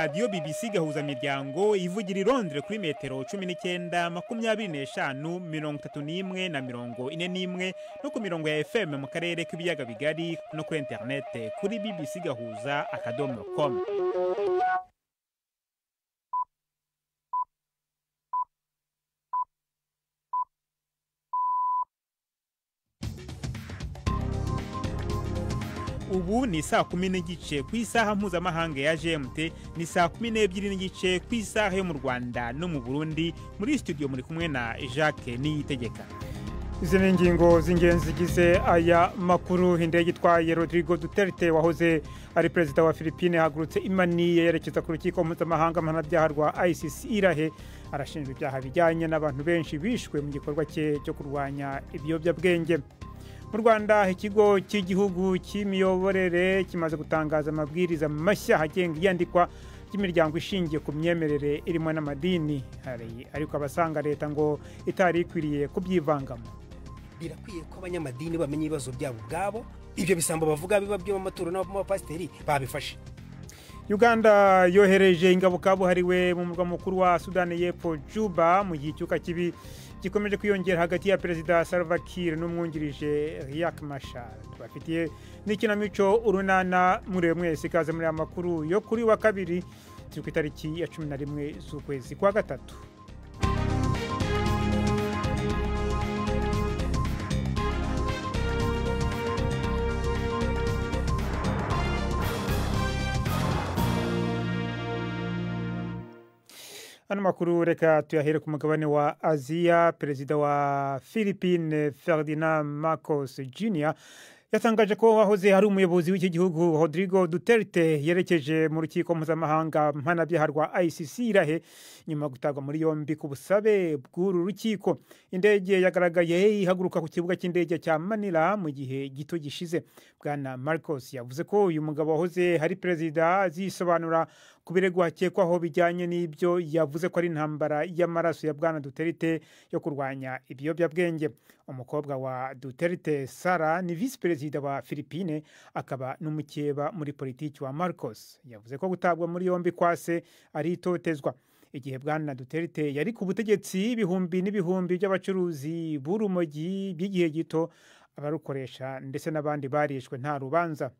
Radiyo BBC Gahuza Miryango ivugira i Londres kuri metero 19, 25, 31 na 41, no ku mirongo ya FM mu karere k'ibiyaga bigari, no kuri interinete kuri bbcgahuza.com. Ubu ni saa 10:30 ku isaha mpuzamahanga ya GMT, ni saa 12:30 ku isaha yo mu Rwanda no mu Burundi. Muri studio muri kumwe na Jacques Niyitegeka. Izi ni ingingo z'ingenzi zigize aya makuru. Indege itwaye Rodrigo Duterte wahoze ari perezida wa Philippines yahagurutse i Manille yerekeza ku rukiko mpuzamahanga mpanabyaha rwa ICC i La Haye. Arashinjwa ibyaha bijyanye n'abantu benshi bishwe mu gikorwa cye cyo kurwanya ibiyobyabwenge. Mu Rwanda, ikigo cy'igihugu cy'imiyoborere kimaze gutangaza amabwiriza mashya agenga iyandikwa ry'imiryango ishingiye ku myemerere irimo n'amadini. Hari ariko abasanga leta ngo itari ikwiriye kubyivangamo. Birakwiye ko abanyamadini bamenya ibibazo byabo ubwabo. Ibyo bisambo bavuga biba by'amaturo n'abapasiteri babifashe. Uganda yohereje ingabo kabuhariwe mu murwa mukuru wa Sudani y'Epfo, Juba, mu gihe icyuka kibi gikomeje kwiyongera hagati ya Perezida Salva Kiir n'umwungirije Riek Machar. Tubafitiye n'ikinamico Urunana. Muri mwese ikaze muri aya makuru yo kuri wa kabiri, turi ku itariki ya 11 z'ukwezi kwa gatatu. Ano makuru reka tuyahere ku mugabane wa Aziya. Perezida wa Philippine Ferdinand Marcos Jr yatangaje ko wahoze ari umuyobozi w'iki gihugu Rodrigo Duterte yerekeje mu rukiko mpuzamahanga mpanabyaha rwa ICC i La Haye nyuma yo gutabwa muri yombi ku busabe bw'uru rukiko. Indege yagaragaye ihaguruka ku kibuga cy'indege cya Manila mu gihe gito gishize. Bwana Marcos yavuze ko uyu mugabo wahoze ari perezida azisobanura ku birego hakekwaho bijyanye n'ibyo yavuze ko ari intambara y'amaraso ya Bwana Duterte yo kurwanya ibiyobyabwenge. Umukobwa wa Duterte, Sara, ni visi perezida wa Philippine akaba n'umukeba muri politiki wa Marcos. Yavuze ko gutabwa muri yombi kwa se ari itotezwa. Igihe Bwana Duterte yari ku butegetsi, ibihumbi n'ibihumbi by'abacuruzi b'urumogi by'igihe gito, abarukoresha ndetse n'abandi barishwe nta rubanza.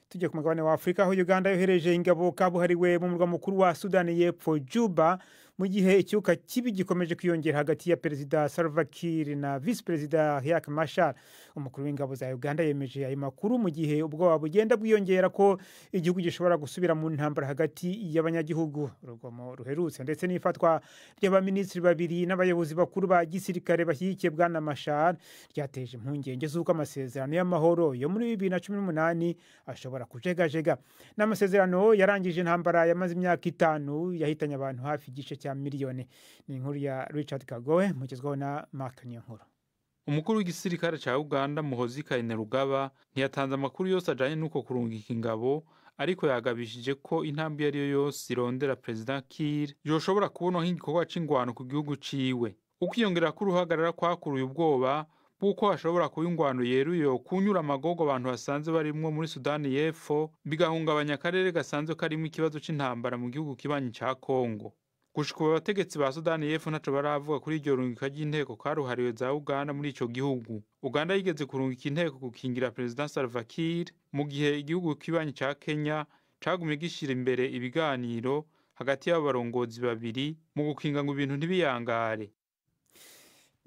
Tujye ku mugabane wa Afurika, aho Uganda yohereje ingabo kabuhariwe mu murwa mukuru wa Sudani y'Epfo, Juba, mu gihe icyuka kibi gikomeje kwiyongera hagati ya Perezida Salva Kiir na Visi Perezida Riek Machar. Umukuru w'ingabo za Uganda yemeje ayo makuru mu gihe ubwoba bugenda bwiyongera ko igihugu gishobora gusubira mu ntambara hagati y'abanyagihugu. Urugomo ruherutse ndetse n'ifatwa ry'abaminisitiri babiri n'abayobozi bakuru ba gisirikare bashyigikiye Bwana Machar ryateje impungenge z'uko amasezerano y'amahoro yo muri 2018 ashobora kujegajega. N'amasezerano yarangije intambara yamaze imyaka 5 yahitanye abantu hafi igice cya miliyoni. Ni inkuru ya Richard Kagowe mugezwaho na Mark Niyonkuru. Umukuru w'igisirikare ca Uganda Muhoozi Kainerugaba ntiyatanze amakuru yose ajanye n'uko kurungika ingabo, ariko yagabishije ko intambwe iyo ariyo yose irondera Perezida Kiir yoshobora kubonwa nk'igikorwa c'ingwano ku gihugu ciwe. Ukwiyongera k'uruhagarara kwakuruye ubwoba bw'uko hashobora kuba ingwano yeruye kunyura amagogo abantu basanzwe barimwo muri Sudani y'Epfo, bigahungabanya akarere gasanzwe karimwo ikibazo c'intambara mu gihugu kibanyi ca Kongo. Gushika ubu abategetsi ba Sudani y'Epfo ntaco baravuga kuri iryo rungika ry'inteko karuhariwe za Uganda muri ico gihugu. Uganda yigeze kurungika inteko gukingira Perezida Salva Kiir mu gihe igihugu kibanyi ca Kenya cagumye gishira imbere ibiganiro hagati y'abo barongozi babiri mu gukinga ngo ibintu ntibiyangare.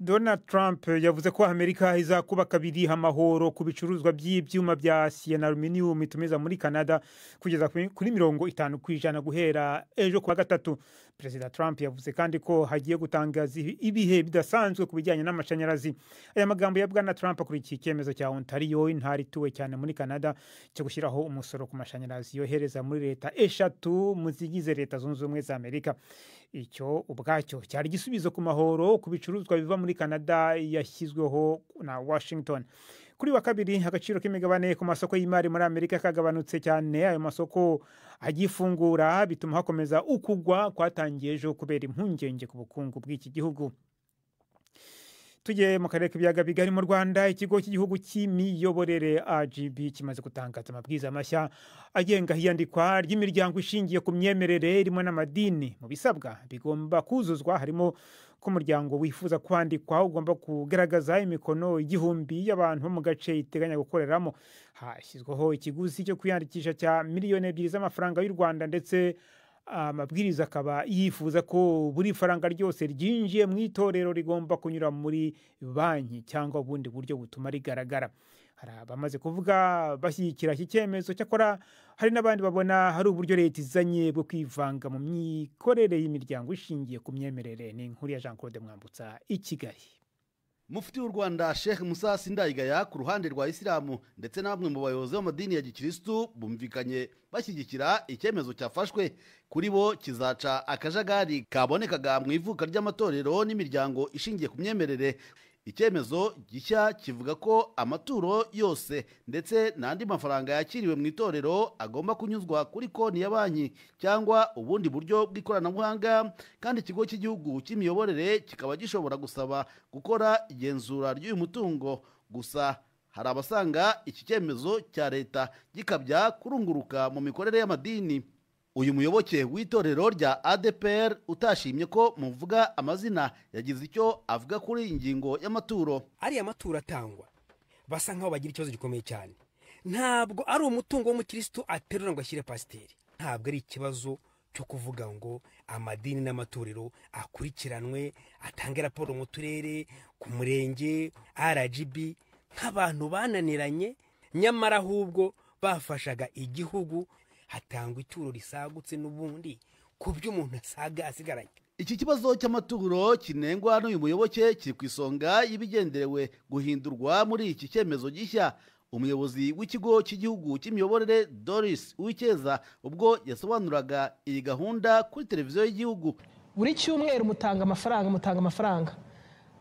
Donald Trump yavuze ko Amerika izakuba kabiri amahoro ku bicuruzwa by'ibyuma bya siye na aluminium itumiza muri Canada kugeza kuri 50% guhera ejo kuwa gatatu. Perezida Trump yavuze kandi ko hagiye gutangaza ibihe bidasanzwe ku bijyanye n'amashanyarazi. Aya magambo ya Bwana Trump akurikiye icyemezo cya Ontario, intara ituwe cyane muri Canada, cyo gushyiraho umusoro ku mashanyarazi yohereza muri leta 3 mu zigize Leta Zunze Ubumwe za Amerika. Icyo ubwacyo cyari igisubizo ku mahoro ku bicuruzwa biva muri Canada yashyizweho na Washington. Kuri wa kabiri, agaciro k'imigabane ku masoko y'imari muri Amerika kagabanutse cyane. Ayo masoko agifungura bituma hakomeza ukugwa kwatangiye ejo kubera impungenge ku bukungu bw'iki gihugu. Tujye mu karere k'ibiyaga bigari mu Rwanda. Ikigo cy'igihugu cy'imiyoborere RGB kimaze gutangaza amabwiriza mashya agenga iyandikwa ry'imiryango ishingiye ku myemerere irimo n'amadini. Mu bisabwa bigomba kuzuzwa harimo ko umuryango wifuza kwandikwa ugomba kugaragaza imikono 1000 y'abantu bo mu gace iteganya gukoreramo. Hashyizweho ikiguzi cyo kwiyandikisha cya 2 miliyoni z'amafaranga y'u Rwanda, ndetse amabwiriza akaba yifuza ko buri faranga ryose ryinjiye mu itorero rigomba kunyura muri banki cyangwa ubundi buryo butuma rigaragara. Hari abamaze kuvuga bashyigikira iki cyemezo, cyakora hari n'abandi babona hari uburyo leta izanye bwo kwivanga mu mikorere y'imiryango ishingiye ku myemerere. Ni inkuru ya Jean Claude Mwambutsa i Kigali. Mufti w'u Rwanda Sheikh Musa Sindayigaya ku ruhande rwa Isilamu ndetse na bamwe mu bayobozi b'amadini ya gikirisitu bumvikanye bashyigikira icyemezo cyafashwe. Kuri bo kizaca akajagari kabonekaga mu ivuka ry'amatorero n'imiryango ishingiye ku myemerere. Icyemezo gishya kivuga ko amaturo yose ndetse n'andi mafaranga yakiriwe mu itorero agomba kunyuzwa kuri konti ya banki cyangwa ubundi buryo bw'ikoranabuhanga, kandi ikigo cy'igihugu cy'imiyoborere kikaba gishobora gusaba gukora igenzura ry'uyu mutungo. Gusa hari abasanga iki cyemezo cya leta gikabya kurunguruka mu mikorere y'amadini. Uyu muyoboke w'itorero rya ADPR utashimye ko muvuga amazina yagize icyo avuga kuri iyi ngingo y'amaturo. Ariya maturo atangwa basa nkaho bagira ikibazo gikomeye cyane. Ntabwo ari umutungo w'umukirisitu aterura ngo ashyire pasiteri. Ntabwo ari ikibazo cyo kuvuga ngo amadini n'amatorero akurikiranwe, atange raporo mu turere, ku murenge, RGB, nk'abantu bananiranye, nyamara ahubwo bafashaga igihugu. Hatangwa ituro risagutse n'ubundi ku byo umuntu asaga asigaranye. Iki kibazo cy'amaturo kinengwa n'uyu muyoboke kiri ku isonga y'ibigenderewe guhindurwa muri iki cyemezo gishya. Umuyobozi w'ikigo cy'igihugu cy'imiyoborere Doris Uwicyeza ubwo yasobanuraga iyi gahunda kuri televiziyo y'igihugu. Buri cyumweru mutanga amafaranga,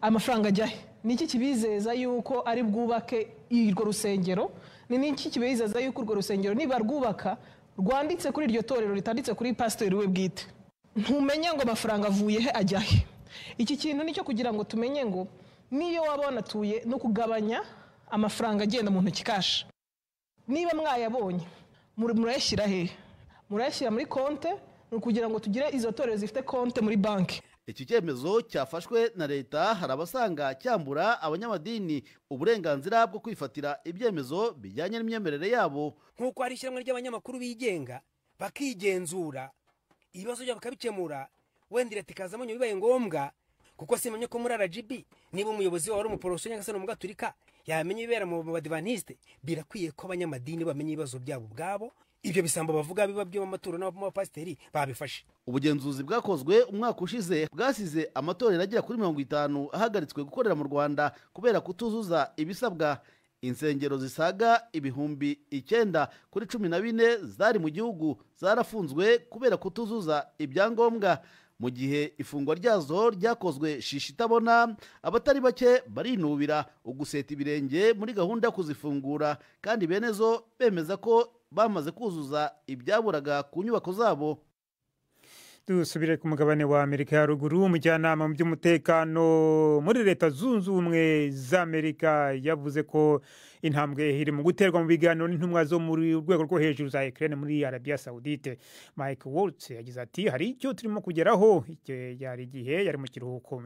amafaranga ajya he? Ni iki kibizeza yuko ari bwubake urwo rusengero? Ni iki kibizeza yuko urwo rusengero niba rwubaka rwanditse kuri iryo torero ritanditse kuri pasiteri we bwite? Ntumenye ngo amafaranga avuye he ajya he. Iki kintu nicyo kugira ngo tumenye ngo niyo waba wanatuye no kugabanya amafaranga agenda mu ntoki kasha. Niba mwayabonye murayashyira he? Murayashyira muri konte, ni ukugira ngo tugire izo torero zifite konte muri banki. Iki cyemezo cyafashwe na leta hari abasanga cyambura abanyamadini uburenganzira bwo kwifatira ibyemezo bijyanye n'imyemerere yabo. Nk'uko hari ishyirahamwe ry'abanyamakuru bigenga bakigenzura ibibazo byabo bakabikemura, wenda leta ikazamo nyuma bibaye ngombwa, kuko simenye ko muri RGB niba umuyobozi wawe ari umuporoso cyangwa se umugaturika yamenya ibibera mu badivantiste. Birakwiye ko abanyamadini bamenya ibibazo byabo ubwabo. Ibyo bisambo bavuga biba by'amaturo n'abapasiteri babifashe. Ubugenzuzi bwakozwe umwaka ushize bwasize amatorero agera kuri 50 ahagaritswe gukorera mu Rwanda kubera kutuzuza ibisabwa. Insengero zisaga 9,000 kuri 14 zari mu gihugu zarafunzwe kubera kutuzuza ibyangombwa. Mu gihe ifungwa ryazo ryakozwe shishi itabona, abatari bake barinubira uguseta ibirenge muri gahunda yo kuzifungura, kandi bene zo bemeza ko bamaze kuzuza ibyaburaga ku nyubako zabo. Dusubire ku mugabane wa Amerika ya ruguru. Umujyanama mu by'umutekano muri Leta Zunze Ubumwe za Amerika yavuze ko intambwe iri mu guterwa mu biganiro n'intumwa zo muri rwego rwo hejuru za Ukraine muri Arabia Saudite. Mike Waltz yagize ati hari icyo turimo kugeraho. Yari igihe yari mu kiruhuko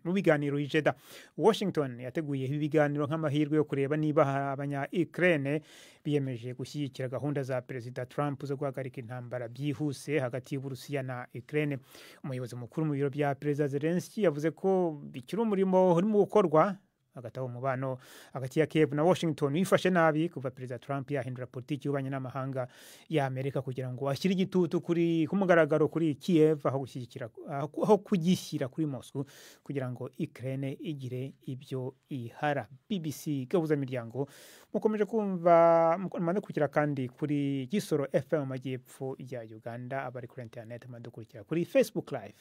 mu biganiro i Jeddah. Washington yateguye ibi biganiro nk'amahirwe yo kureba niba abanya Ukraine biyemeje gushyigikira gahunda za Perezida Trump zo guhagarika intambara byihuse hagati y'Uburusiya na Ukraine. Umuyobozi mukuru mu biro bya Perezida Zelensky yavuze ko bikiri umurimo urimo gukorwa hagati aho umubano hagati ya Kiev na Washington wifashe nabi kuva Perezida Trump yahindura politiki y'ububanyi n'amahanga ya Amerika kugira ngo ashyire igitutu kuri ku mugaragaro kuri Kiev aho gushyigikira aho kugishyira kuri Moscow kugira ngo Ukraine igire ibyo ihara. BBC gahuza miryango mukomeje kumva mukurikira kandi kuri Gisoro FM mu majyepfo ya Uganda, abari kuri internet mudukurikira kuri Facebook Live.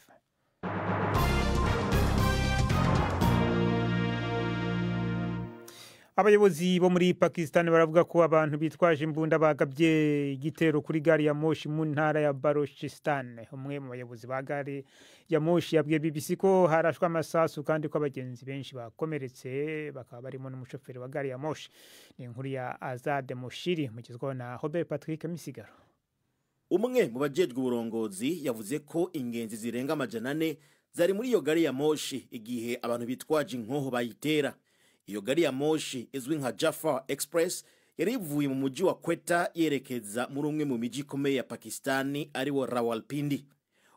Abayobozi bo muri Pakistan baravuga ko abantu bitwaje imbunda bagabye igitero kuri gari ya moshi mu ntara ya Balochistan. Umwe mu bayobozi ba gari ya moshi yabwiye BBC ko harashwe amasasu kandi ko abagenzi benshi bakomeretse, bakaba barimo n'umushoferi wa gari ya moshi. Ni inkuru ya Azad Moshiri mugezwaho na Robert Patrick Misigaro. Umwe mu bajejwe uburongozi yavuze ko ingenzi zirenga 400 zari muri iyo gari ya moshi igihe abantu bitwaje inkoho bayitera. Iyo gari ya moshi izwi nka Jafar Express yari ivuye mu mujyi wa Quetta yerekeza muri umwe mu miji ikomeye ya Pakistani ariwo Rawalpindi.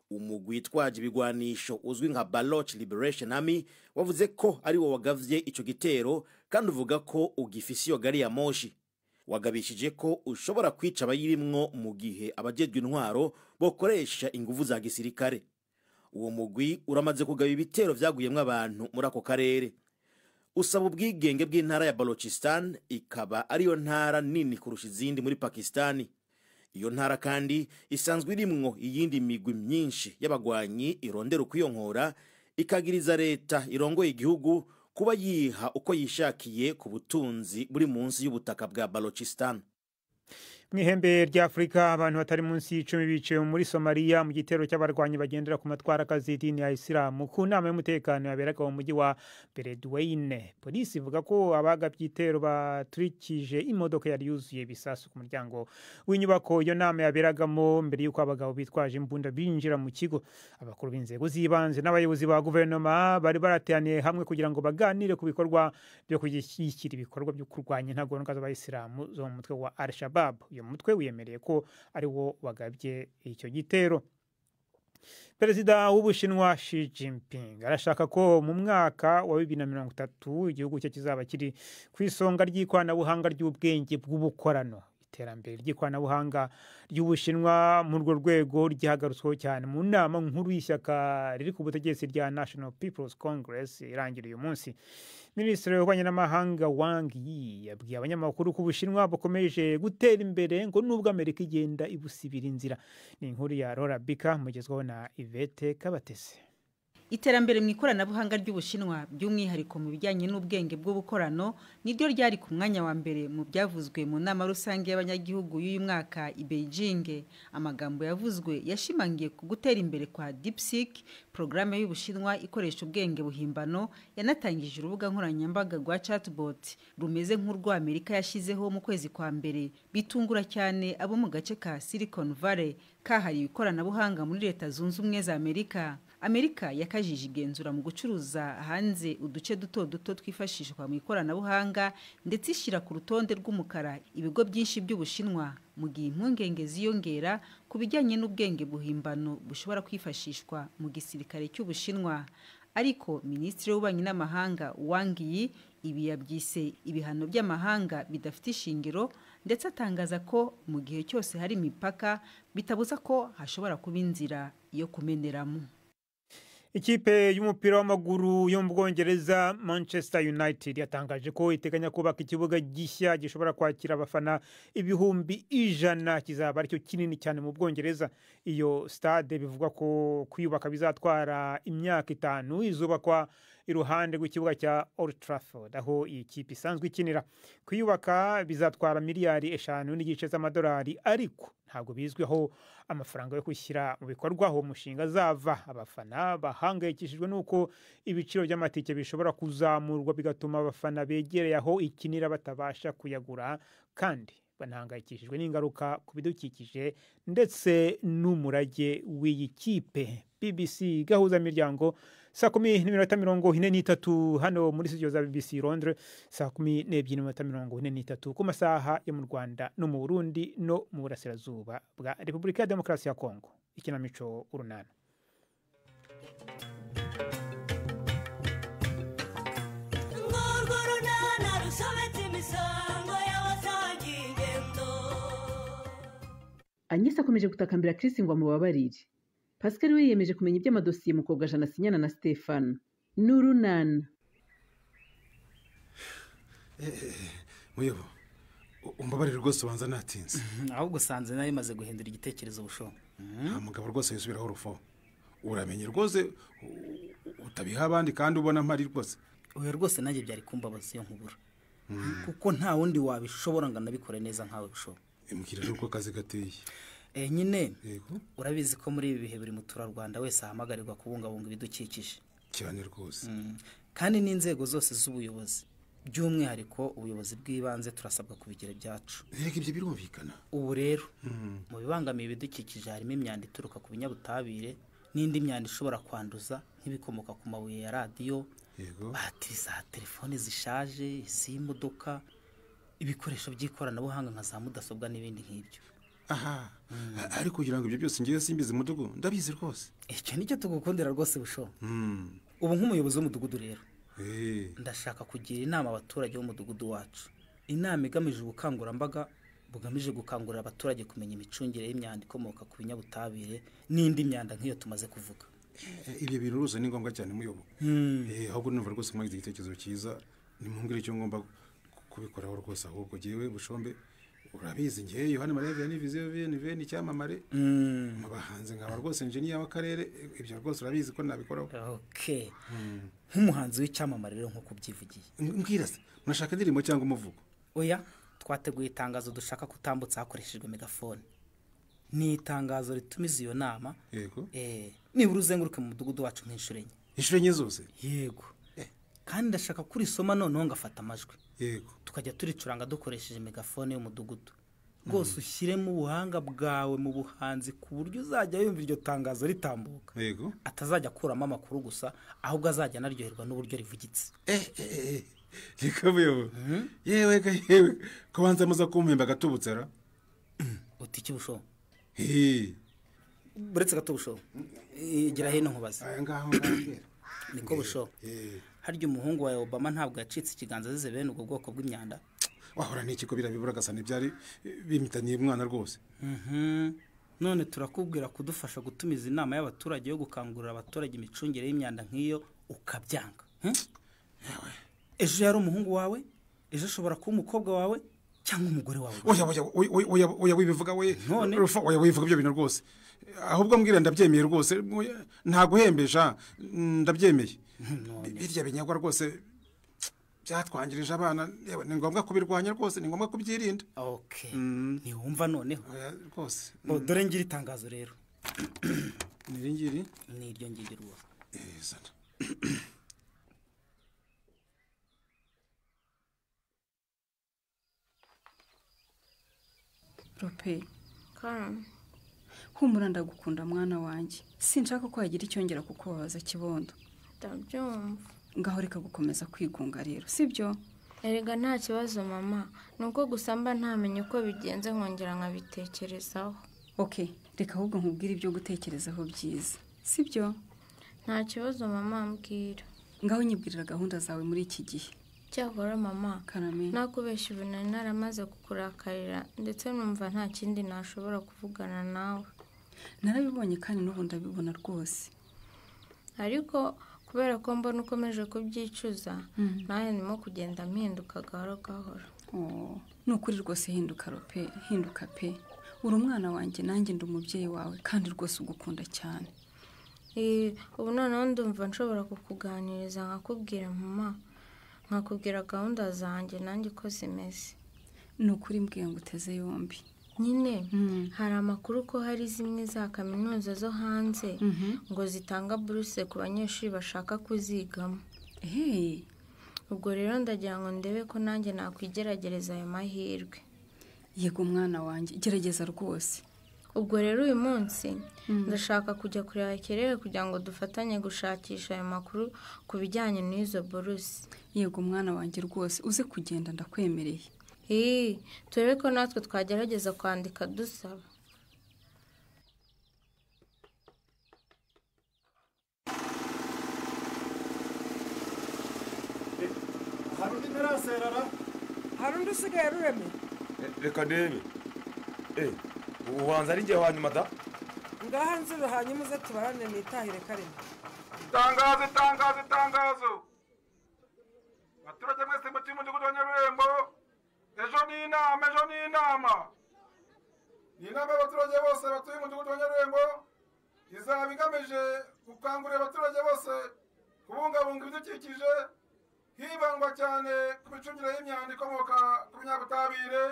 Umugwi witwaje ibigwanisho uzwi nka Baloch Liberation Army wavuze ko ariwo wagavye ico gitero kandi uvuga ko ugifise iyo gari ya moshi. Wagabishije ko ushobora kwica abayirimwo mu gihe abajejwe intwaro bokoresha inguvu za gisirikare. Uwo mugwi uramaze kugaba ibitero vyaguyemwo abantu muri ako karere. Usaba ubwigenge bw'intara ya Balochistan ikaba ariyo ntara nini kurusha izindi muri Pakistani. Iyo ntara kandi isanzwe irimwo iyindi migwi myinshi y'abagwanyi irondera ukwiyonkora, ikagiriza leta irongoye igihugu kuba yiha uko yishakiye ku butunzi buri munsi y'ubutaka bwa Balochistan. Mw'ihembe rya Afrika abantu batari munsi y'icumi biciwe muri Somalia mu gitero cy'abarwanyi bagendera ku matwara y'idini ya Islam ku nama y'umutekano yaberaga mu mujyi wa Beledweyne. Polisi ivuga ko abagabye igitero baturikije imodoka yari yuzuye ibisasu ku muryango w'inyubako iyo nama yaberagamo mbere y'uko abagabo bitwaje imbunda binjira mu kigo. Abakuru b'inzego z'ibanze n'abayobozi ba guverinoma bari barateraniye hamwe kugira ngo baganire ku bikorwa byo gushyigikira ibikorwa byo kurwanya intagondwa z'abayisilamu zo mu mutwe wa Al-Shabaab. Mutwe wiyemereye ko ari wo wagabye icyo gitero. Perezida w'Ubushinwa Xi Jinping arashaka ko mu mwaka wa 2030 igihugu cye kizaba kiri ku isonga ry'ikoranabuhanga ry'ubwenge bw'ubukorano. Iterambere ry'ikoranabuhanga ry'Ubushinwa muri urwo rwego ryahagarutsweho cyane mu nama nkuru y'ishyaka riri ku butegetsi rya National People's Congress irangira uyu munsi. Minisitiri w'ububanyi n'amahanga Wang Yi yabwiye abanyamakuru ko Ubushinwa bukomeje gutera imbere ngo nubwo Amerika igenda ibusibira inzira. Ni inkuru ya Laura Bika mugezwaho na Yvette Kabatese. Iterambere mu ikoranabuhanga ry'Ubushinwa by'umwihariko mu bijyanye n'ubwenge bw'ubukorano niryo ryari ku mwanya wa mbere mu byavuzwe mu nama rusange y'abanyagihugu y'uyu mwaka i Beijing. Amagambo yavuzwe yashimangiye ku gutera imbere kwa DeepSeek, porogaramu y'Ubushinwa ikoresha ubwenge buhimbano, yanatangije urubuga nkoranyambaga rwa chatbot rumeze nk'urwo Amerika yashyizeho mu kwezi kwa mbere, bitungura cyane abo mu gace ka Silicon Valley kahariwe ikoranabuhanga muri Leta Zunze Ubumwe za Amerika. Amerika yakajije igenzura mu gucuruza hanze uduce duto duto twifashishwa mu ikoranabuhanga ndetse ishyira ku rutonde rw'umukara ibigo byinshi by'Ubushinwa, mu gihe impungenge ziyongera ku bijyanye n'ubwenge buhimbano bushobora kwifashishwa mu gisirikare cy'Ubushinwa. Ariko Minisitiri w'Ububanyi n'Amahanga Wang Yi ibi yabyise ibihano by'amahanga bidafite ishingiro, ndetse atangaza ko mu gihe cyose hari imipaka bitabuza ko hashobora kuba inzira yo kumeneramo. Ikipe y'umupira w'amaguru yo mu Bwongereza Manchester United yatangaje ko iteganya kubaka ikibuga gishya gishobora kwakira abafana 100,000 kizaba aricyo kinini cyane mu Bwongereza. Iyo stade bivugwa ko kuyubaka bizatwara imyaka 5, izubakwa iruhande rw'ikibuga cya Old Trafford aho iyi kipe isanzwe ikinira. Kuyubaka bizatwara miliyari 5.5 z'amadolari, ariko ntabwo bizwiho amafaranga yo gushyira mu bikorwa aho umushinga azava. Abafana bahangayikishijwe n'uko ibiciro by'amatike bishobora kuzamurwa bigatuma abafana begereye aho ikinira batabasha kuyagura, kandi banahangayikishijwe n'ingaruka ku bidukikije ndetse n'umurage w'iyi kipe. BBC gahuza miryango saa 10:43 hano muri studio za BBC Londres, saa 12:43 ku masaha yo mu Rwanda no mu Burundi no mu Burasirazuba bwa Repubulika ya Demokarasi ya Kongo. Ikinamico Urunana. Agnes akomeje gutakambira Chris ngo amubabarire. Pascal we yiyemeje kumenya iby'amadosiye mukobwa Jana asinyana na Stefano. N'urunana. Muyobo, umbabarire rwose ubanza natinze. Ahubwo usanze nawe maze guhindura igitekerezo busho. Nta mugabo rwose yisubiraho urufo. Uramenye rwose utabiha abandi kandi ubona mpari rwose. Oya rwose nanjye byari kumbabaza iyo nkubura. Kuko nta wundi wabishobora ngo anabikore neza nkawe bushobo. Mbwira rero uko akazi gateye. Nyine urabizi ko muri ibi bihe buri muturarwanda wese ahamagarirwa kubungabunga ibidukikije. Cyane rwose. Kandi n'inzego zose z'ubuyobozi, by'umwihariko ubuyobozi bw'ibanze, turasabwa kubigira ibyacu. Reka ibyo birumvikana. Ubu rero mu bibangamiye ibidukikije harimo imyanda ituruka ku binyabutabire n'indi myanda ishobora kwanduza nk'ibikomoka ku mabuye ya radiyo, batiri za telefone zishaje, iz'imodoka, ibikoresho by'ikoranabuhanga nka za mudasobwa n'ibindi nk'ibyo. Aha, ariko kugira ngo ibyo byose ngewe simbizi mudugu, ndabizi rwose. Icyo nicyo tugukundira rwose busho. Ubu nk'umuyobozi w'umudugudu rero ndashaka kugira inama abaturage b'umudugudu wacu, inama igamije ubukangurambaga bugamije gukangurira abaturage kumenya imicungire y'imyanda ikomoka ku binyabutabire n'indi myanda nk'iyo tumaze kuvuga. Ibyo bintu rwose ni ngombwa cyane muyobo. Ahubwo numva rwose mwagize igitekerezo cyiza, nimumbwire icyo ngomba kubikoraho rwose. Ahubwo jyewe Bushombe urabizi ngewe Yohani Mariya Vianney Viziyo VNV ni icyamamare mu bahanzi, nkaba rwose engineer w'akarere, ibyo rwose urabizi ko nabikoraho. Okay. Nk'umuhanzi w'icyamamare rero nk'uko ubyivugiye, mbwira se murashaka indirimbo cyangwa umuvugo? Oya, twateguye itangazo dushaka kutambutsa hakoreshejwe megafone. Ni itangazo ritumiza iyo nama. Yego. Nibura uzenguruke mu mudugudu wacu nk'inshuro enye. Inshuro enye zose? Yego. Kandi ndashaka kurisoma noneho ngafata amajwi. Yego. Tukajya turicuranga dukoresheje megafone y'umudugudu. Rwose ushyiremo ubuhanga bwawe mu buhanzi ku buryo uzajya yumva iryo tangazo ritambuka. Yego. Atazajya akuramo amakuru gusa, ahubwo azajya anaryoherwa n'uburyo rivugitse. Reka muyobo. Yewe ga yewe, kubanza muza kumpemba gatubutse ra? Uti iki busho? Buretse gato busho. Gira hino nkubaze. Aya ngaho ngambwira. Niko busho. Harya umuhungu wa Obama ntabwo yacitse ikiganza azize bene ubwo bwoko bw'imyanda? Wahora n'iki ko birabibura gasa n'ibyari bimitaniye umwana rwose. None turakubwira kudufasha gutumiza inama y'abaturage yo gukangurira abaturage imicungire y'imyanda nk'iyo ukabyanga. Ejo yari umuhungu wawe, ejo ashobora kuba umukobwa wawe cyangwa umugore wawe. Oya oya oya oya wibivuga we. Rufa oya wivuga ibyo bintu rwose. Ahubwo mbwira ndabyemeye rwose, ntaguhembesha ndabyemeye. Birya binyagwa rwose byatwangirije abana, ni ngombwa kubirwanya rwose, ni ngombwa kubyirinda. Okay. Ntiwumva noneho rwose. Dore ngira itangazo rero. Ni ringiri? Ni iryo ngiri rwose. Zana. Rope. Karame. Humura ndagukunda mwana wanjye. Sinshaka ko hagira icyongera kukubabaza kibondo. Ndabyumva. Ngaho reka gukomeza kwigunga rero, sibyo? Erega nta kibazo mama, nuko gusa mba ntamenye uko bigenze nkongera nkabitekerezaho. Okay, reka ahubwo nkubwire ibyo gutekerezaho byiza, sibyo? Nta kibazo mama, mbwira. Ngaho nyibwirira gahunda zawe muri iki gihe. Cyakora mama, Karame, nakubeshya ubu nari naramaze kukurakarira ndetse numva nta kindi nashobora kuvugana nawe. Narabibonye kandi n'ubu ndabibona rwose. Ariko kubera ko mbona ukomeje kubyicuza, nawe ndimo kugenda mpinduka gahoro gahoro. Ni ukuri rwose hinduka Rope, hinduka pe. Uri umwana wanjye nanjye ndi umubyeyi wawe kandi rwose ugukunda cyane. Ubu noneho ndumva nshobora kukuganiriza nkakubwira mama, nkakubwira gahunda zanjye nanjye uko zimeze. Ni ukuri mbwiye ngo uteze yombi. Nyine hari amakuru ko hari zimwe za kaminuza zo hanze ngo zitanga buruse ku banyeshuri bashaka kuzigamo. Ubwo rero ndagira ngo ndebe ko nanjye nakwigerageza ayo mahirwe. Yego mwana wanjye, gerageza rwose. Ubwo rero uyu munsi ndashaka kujya kureba Kerere kugira ngo dufatanye gushakisha ayo makuru ku bijyanye n'izo buruse. Yego mwana wanjye rwose, uze kugenda ndakwemereye. Turebe ko natwe twagerageza kwandika dusaba. Hari undi ntaraserara? Hari undi usigaye rureme? Reka ndebe. Ubanza ari njye wa nyuma da? Ngaha nzuru hanyuma uze tubarane nitahire kareme. Itangazo, itangazo, itangazo. Abaturage mwese mutuye umudugudu wa Nyarurembo, ejo ni inama, ejo ni inama. Ni inama y'abaturage bose batuye umudugudu wa Nyarurembo, izaba igamije gukangurira abaturage bose kubungabunga ibidukikije, Hibandwa cyane ku micungire y'imyanda ikomoka ku binyabutabire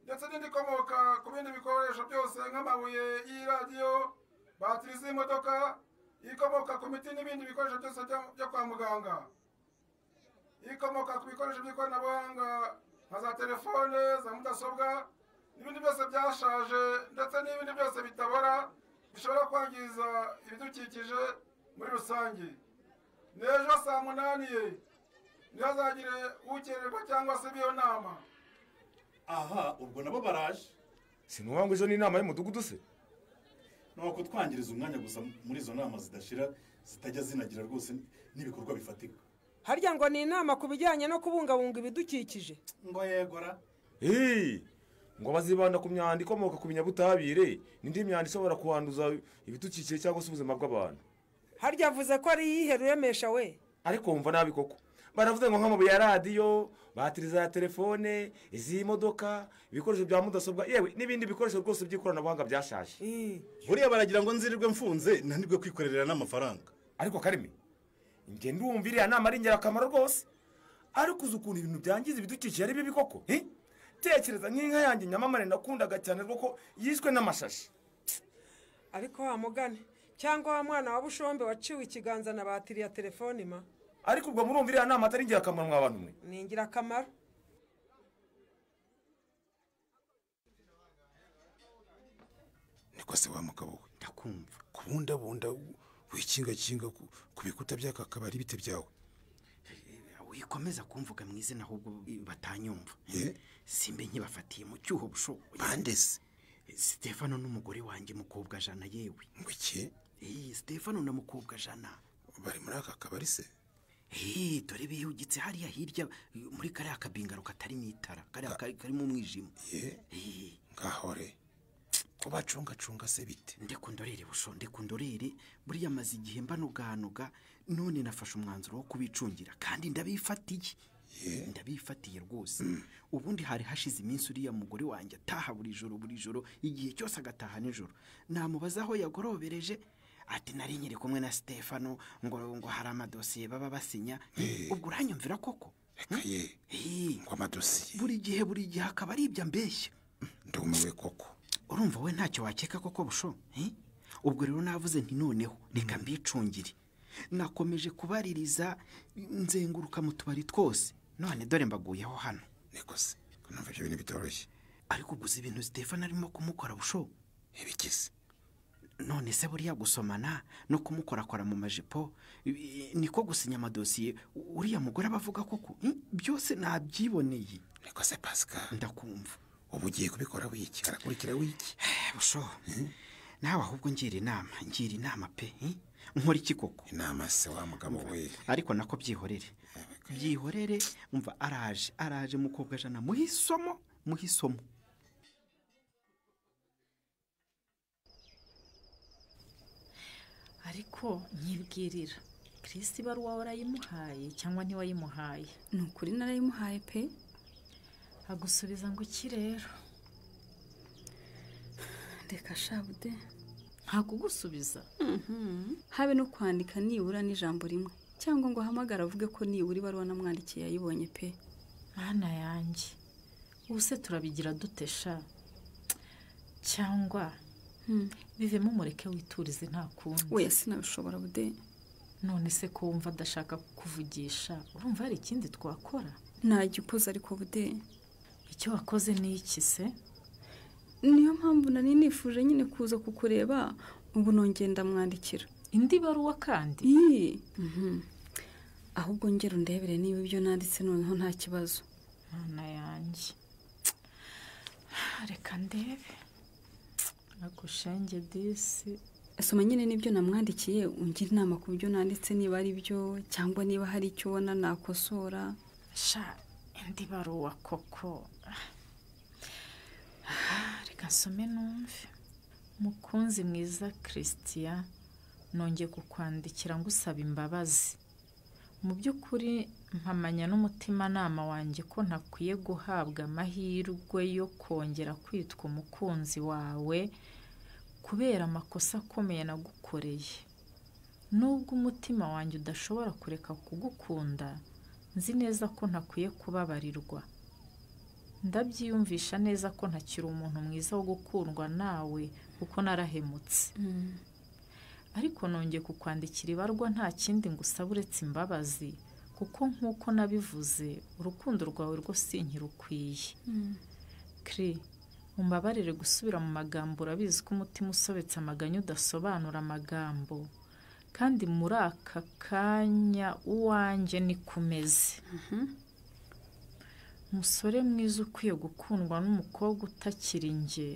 ndetse n'indi ikomoka ku bindi bikoresho byose nk'amabuye y'iradiyo, batiri z'imodoka, ikomoka ku miti n'ibindi bikoresho byose byo kwa muganga, ikomoka ku bikoresho by'ikoranabuhanga nka za telefone, za mudasobwa n'ibindi byose byashaje ndetse n'ibindi byose bitabora bishobora kwangiza ibidukikije muri rusange. N'ejo saa 8 ntihazagire ukererwa cyangwa se biyo nama. Aha ubwo nabo baraje. Sinuwa ngo ejo ni inama y'umudugudu se? Nuko kutwangiriza umwanya gusa muri izo nama zidashira zitajya zinagira rwose n'ibikorwa bifatika. Harya ngo ni inama ku bijyanye no kubungabunga ibidukikije. Ngo yegora. Ngo bazibanda ku myanda ikomoka ku binyabutabire n'indi myanda ishobora kuhanduza ibidukikije cyangwa se ubuzima bw'abantu. Harya avuze ko ari yihe ruremesha we? Ariko wumva nabi koko. Baravuze ngo nk'amabuye ya radiyo, batiri za telefone, iz'imodoka, ibikoresho bya mudasobwa, yewe n'ibindi bikoresho rwose by'ikoranabuhanga byashaje. Buriya baragira ngo nzirirwe mfunze nanirwe kwikorerera n'amafaranga. Ariko Karimi, nge ndumva iriya nama ari ingirakamaro rwose. Ariko uzi ukuntu ibintu byangiza ibidukikije ari bibi koko? Tekereza nk'inka yanjye Nyamamare nakundaga cyane rwoko yishwe n'amashashi. Ariko wa mugane cyangwa wa mwana wa Bushombe waciwe ikiganza na batiri ya telefone ma. Ariko ubwo murumva iriya nama atari ingirakamaro mwa bantu mwe? Ni ingirakamaro. Niko se wa mugabo we? Ndakumva. Kubundabunda wikingakinga ku bikuta by'aka kabari bite byawe? Wikomeza kumvuga mu izina ahubwo batanyumva. Simbe nkibafatiye mu cyuho busho. Bandese. Stefano n'umugore wanjye mukobwa Jana yewe. Ngo iki? Stefano na mukobwa Jana. Bari muri aka kabari se? Dore bihugitse hariya hirya muri kariya kabingaro katarimo itara, kariya karimo umwijima. Ngahore. Ko bacungacunga se bite? Ndekundorere busho, ndekundorere. Buriya maze igihe mbanuganuga none nafashe umwanzuro wo kubicungira kandi ndabifatiye. Ndabifatiye rwose. Ubundi hari hashize iminsi uriya mugore wanjye ataha buri joro igihe cyose agataha nijoro. Namubaza aho yagorobereje ati nari nkiri kumwe na Stefano ngo hari amadosiye baba basinya. Ubwo uranyumvira koko? Ngo amadosiye buri gihe akaba ari ibyo ambeshya. Ndumiwe koko. Urumva we ntacyo wakeka koko busho? Ubwo rero navuze nti noneho reka mbicungire. Nakomeje kubaririza nzenguruka mu tubari twose none dore mbaguyeho hano. Niko se numva ibyo bintu bitoroshye. Ariko gusa ibintu Stefano arimo kumukora busho ibikize. None se buriya gusomana no kumukorakora mu majipo niko gusinya amadosiye uriya mugore abavuga koko? Byose nabyiboneye. Niko se Pascal? Ndakumva. Ubu ugiye kubikora wiki? Arakurikira wiki? Busho nawe ahubwo ngira inama pe. Nkora iki koko? Inama se wa mugabo we? Ariko nako byihorere. Umva araje mukobwa Jana muhisomo. Ariko nyibwirira Chris ibaruwa warayimuhaye cyangwa ntiwayimuhaye? Ni ukuri narayimuhaye pe. Agusubiza ngo iki rero? Reka shabude. Ntakugusubiza? Habe no kwandika nibura n'ijambo rimwe cyangwa ngo ahamagara avuge ko nibura ibaruwa namwandikiye yayibonye pe. Mana yanjye, ubu se turabigira dute sha? Cyangwa bivemo mureke witurize nta kundi. Oya sinabishobora bude. None se ko wumva adashaka kukuvugisha urumva hari ikindi twakora? Ntagikoze ariko bude. Icyo wakoze ni iki se? Niyo mpamvu nari nifuje nyine kuza kukureba ubu nongeye ndamwandikira. Indi baruwa kandi? Ahubwo ngera undebere niba ibyo nanditse noneho nta kibazo. Mana yanjye, reka ndebe. Agushenge disi. Soma nyine nibyo namwandikiye ungira inama ku byo nanditse niba ari byo cyangwa niba hari icyo ubona nakosora. Sha indi baruwa koko. Reka nsome numve. Mukunzi mwiza Christian, nongeye kukwandikira ngusaba imbabazi. Mu by'ukuri mpamanya n'umutimanama wanjye ko ntakwiye guhabwa amahirwe yo kongera kwitwa umukunzi wawe kubera amakosa akomeye nagukoreye. Nubwo umutima wanjye udashobora kureka kugukunda, Nzi neza ko ntakwiye kubabarirwa. Ndabyiyumvisha neza ko ntakiri umuntu mwiza wo gukundwa nawe kuko narahemutse. Ariko nongeye kukwandikira ibarwa nta kindi ngusaba uretse imbabazi, kuko nk'uko nabivuze urukundo rwawe rwo sinkirukwiye. Kri, umbabarire gusubira mu magambo, urabizi ko umutima usobetse amaganya udasobanura amagambo, kandi muri aka kanya uwanjye ni kumeze. Umusore mwiza ukwiye gukundwa n'umukobwa utakiri njye,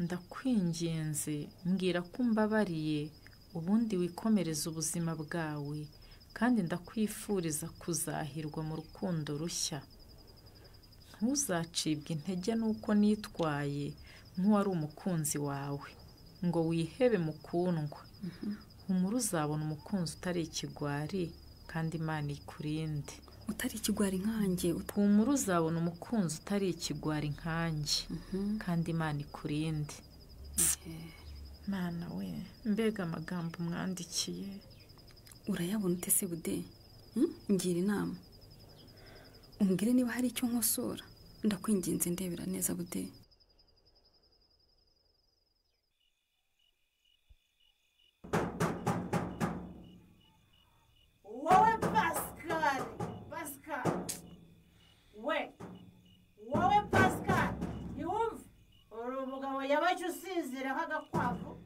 ndakwinginze mbwira ko umbabariye, ubundi wikomereze ubuzima bwawe, kandi ndakwifuriza kuzahirwa mu rukundo rushya. Ntuzacibwe intege n'uko nitwaye nk'uwari umukunzi wawe, ngo wihebe mukundwa. Humura uzabona umukunzi utari ikigwari, kandi Imana ikurinde. Utari ikigwari nkanjye. Humura uzabona umukunzi utari ikigwari nkanjye, kandi Imana ikurinde. Mana we, mbega amagambo umwandikiye. Urayabona ute se Bude? Ngira inama, umbwire niba hari icyo nkosora. Ndakwinginze ndebera neza Bude. Wowe Pascal, Pascal, we, wowe Pascal, ntiwumve uri umugabo yabaye usinzira nk'agakwavu.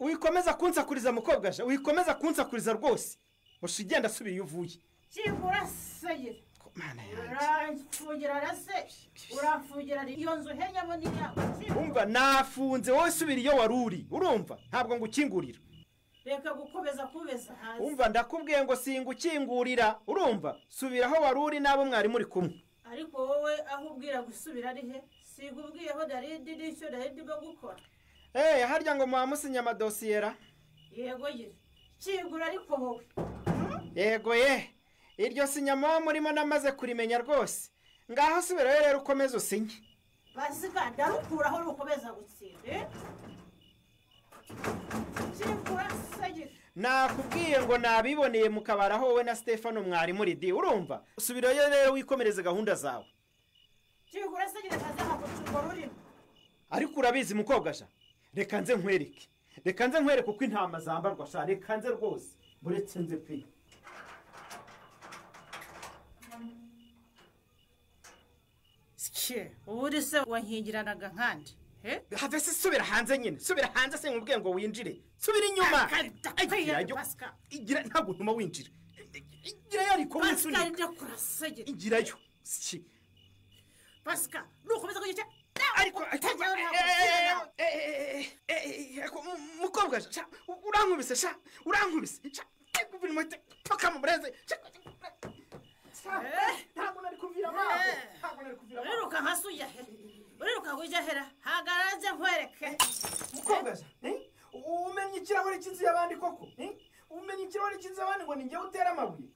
Wikomeza kunsakuriza mukobwa sha, wikomeza kunsakuriza rwose. Ushigenda asubira iyo uvuye. Kingura se. Mana yanjye. Uramfugira rase, uramfugira iyo nzu henyamo ni yawe. Umva nafunze wowe subira iyo waruri. Urumva ntabwo ngukingurira. Reka gukomeza kubeza hanze. Umva ndakubwiye ngo singukingurira. Urumva subira aho waruri nabo mwari muri kumwe. Ariko wowe aho ubwira gusubira ari he? Sigubwiyeho darindi n'icyo darindi bwo gukora. Harya ngo muhamusinya amadosiyera? Yego ye. Kingura ariko wowe. Yego ye. Iryo sinya muba murimo namaze kurimenya rwose. Ngaho subirayo rero ukomeze usinye. Pasika ndarukuraho rukomeza gutsinda. Kingura se. Nakubwiye ngo nabiboneye mu kabara aho wowe na Stefano mwari muri di. Urumva? Subirayo rero wikomereze gahunda zawe. Kingura se gikaza hakucurwa rurimo. Ariko urabizi mukobwa sha. Reka nze nkwereke. Reka nze nkwereke uko intama zambarwa sha. Reka nze rwose. Buretse nze pe. Ske, ubu se wankingiranaga nkande? Have se subira hanze nyine. Subira hanze se nkubwiye ngo winjire. Subira inyuma. Igira ntabwo ntuma winjira. Igira ariko winsunika. Igirayo. Ske. Pascal, nukomeza kugica. Ariko mukobwa sha, urankubise sha, urankubise. Sha, paka mu bureze. Ntabwo nari kuvira amabo. Ntabwo nari kuvira amabo. Uriruka nka suya he. Uriruka kujya hera. Hagaraze nkwereke. Mukobwa sha, umenye ikirahure cy'inzu y'abandi koko? Umenye ikirahure cy'inzu y'abandi ngo ninjye utera amabuye?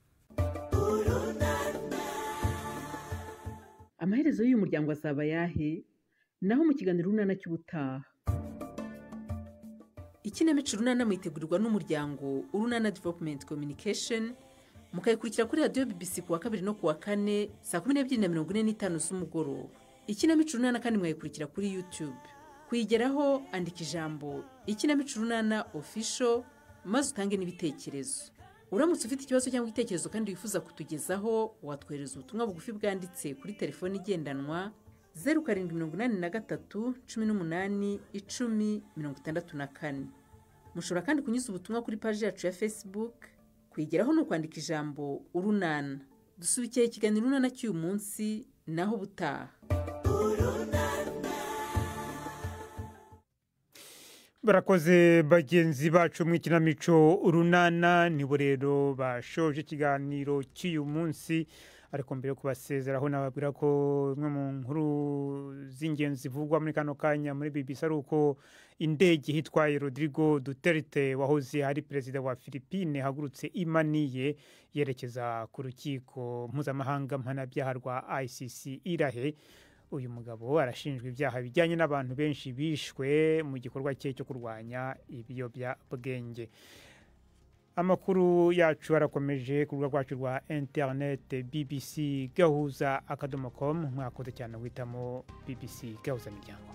Amaherezo y'uyu muryango azaba yahe? Naho mu kiganiro Urunana cy'ubutaha. Ikinamico Urunana mwitegurirwa n'umuryango Urunana Development Communication, mukayikurikira kuri radiyo BBC kuwa kabiri no kuwa kane saa 12:45 z'umugoroba. Ikinamico Urunana kandi mwayikurikira kuri YouTube. Kuyigeraho andika ijambo Ikinamico Urunana Official maze utange n'ibitekerezo. Uramutse ufite ikibazo cyangwa igitekerezo kandi wifuza kutugezaho, watwohereza ubutumwa bugufi bwanditse kuri telefoni igendanwa 0783 18 10 64. Mushobora kandi kunyuza ubutumwa kuri paji yacu ya Facebook. Kuyigeraho ni ukwandika ijambo Urunana. Dusubikiye ikiganiro Urunana cy'uyu munsi, naho ubutaha. Barakoze bagenzi bacu mu ikinamico Urunana, nibo rero bashoje ikiganiro cy'uyu munsi. Ariko mbere yo kubasezeraho nababwira ko imwe mu nkuru z'ingenzi zivugwa muri kano kanya muri BBC ari uko indege hitwaye Rodrigo Duterte wahoze ari perezida wa Philippines hagurutse imaniye yerekeza ku rukiko mpuzamahanga mpanabyaha rwa ICC irahe. Uyu mugabo arashinjwa ibyaha bijyanye n'abantu benshi bishwe mu gikorwa cye cyo kurwanya ibiyobyabwenge. Amakuru yacu arakomeje ku rubuga rwacu rwa interineti bbc gahuza akadomo com. Mwakoze cyane guhitamo BBC Gahuza Miryango.